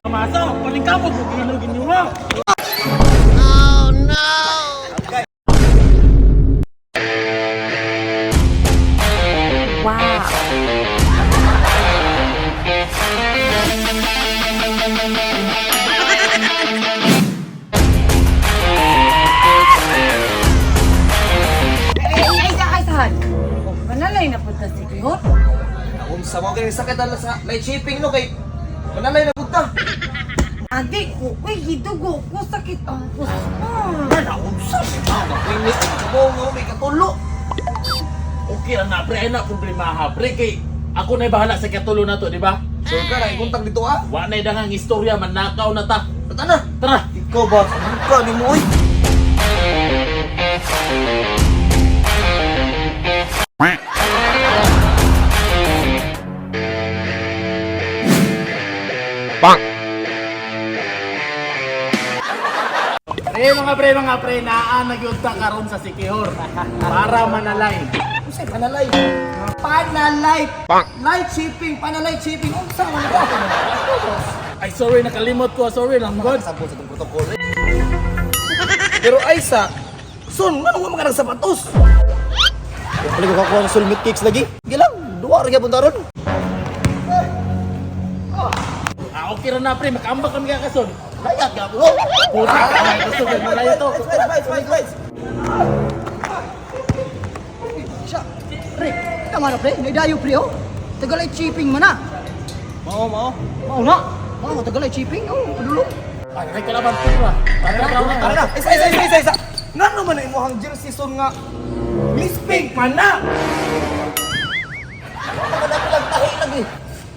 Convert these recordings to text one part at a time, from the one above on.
Masa, paningkamot mo ginoo ginoo. Wow. Ay, ay, ay, sahan. Manalay na punta si Kihot. Unsa mo kini sakit ala sa light shipping no kay manalay na pud ta. Adi ko, uy, gidugo ko, sakit ang puso. Unsa ni mama kini mo mo may katulo. Okay ra na pre, ay na problema ha pre kay ako na bahala sa katulo na to, di ba? Sure ka na kontak dito ah. Wa na dangang istorya manakaw na ta. Tata na. Tara. Ikaw ba ka ni mo oy? Pre mga pre, naa na gyud ta karon sa Sikihor para manalay. Unsay panalay? Panalay. Light shipping, panalay shipping. Unsa man ka? Ay sorry nakalimot ko, sorry lang god. Sabon sa itong protocol. eh. Pero ay sa son, ngano wa man ka sapatos? Wala ko kakuha ng sulmit cakes lagi. Gilang, duwa ra gyapon taron. Ah, okay ra na pre, makaambak kami kakason. Layag gyapon. Oh. Puta ka, gusto ko malayo to. Wait, wait, wait, wait. Siya, pre, tama na pre, naidayo pre oh. Tagalay chipping man na. Mao, mao. Mao na. Mao, tagalay chipping. Oh, padulo. Ay, kalaban ko ra. Tara, tara, Tara na. Isa, isa, isa, isa, isa. Ngano man na imong jersey son nga Miss Pink man na. Wala ko lang tahi lagi.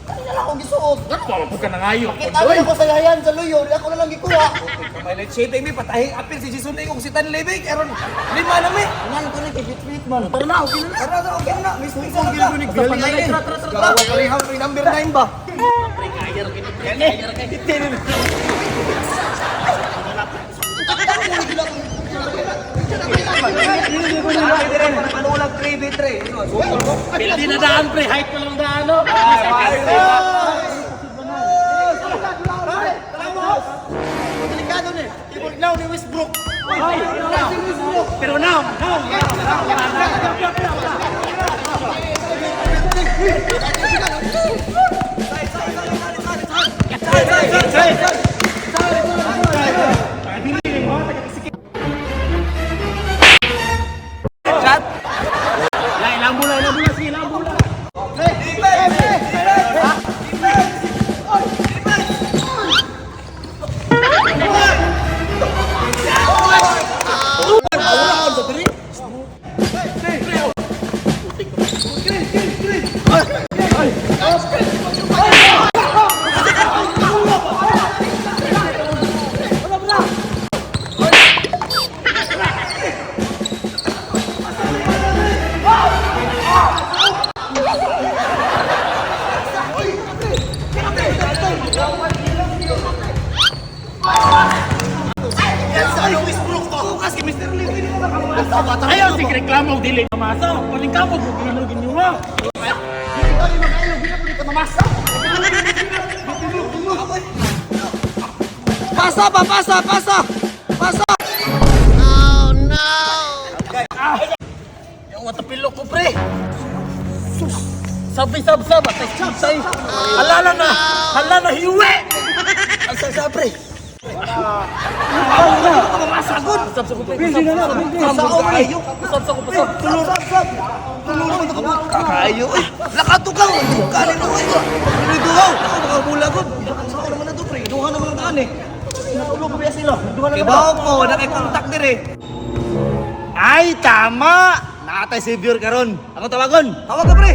Kanya lang akong gisuot. Tara. Ka na ngayo. Kita na ko sa yayan sa luyo, di ako na lang gikuha. Kamay light shaping mi patahi apil si Jason Lee ug si Tan Libig aron lima na mi. Ngan ko ni kay fit man. Tara na, okay na. Tara na, okay na. Miss Pink sa ka. Basta panalay, tara, tara, tara. Gawa kalihaw ni number 9 ba? Pre, kaya ra kini, pre, kaya ra kini. Panulag 3v3. Pildi na daan pre, height pa lang daan no. Delikado ni. Ibog now ni Westbrook. Pero now, now. Lai, ilang bola, ilang bola, sige, ilang bola. Ayaw si reklamo dili mamasa. Paningkamot mo ginoo ginoo. Pasa pa, pasa, pasa. Pasa. Yung watapilo ko pre. Sus. Sabi sab sab atay say. Halala na. Hala na hiwe. Ang sa pre. Sab sa ko pre. Sab Sa kayo. sab sa ko pasab. Tulong sab. Tulong mo nakabot. Kayo eh. Lakato ka. Kanin mo kayo. Dito ka. Ako baka bulagod. Sa ako naman na to pre. Duha naman ang daan eh. Natulog ko biya sila. Duha na. Kibaw ko, nakikontak dire. Ay, tama. Nakatay savior karon. Ako tawagon. Tawag ka pre.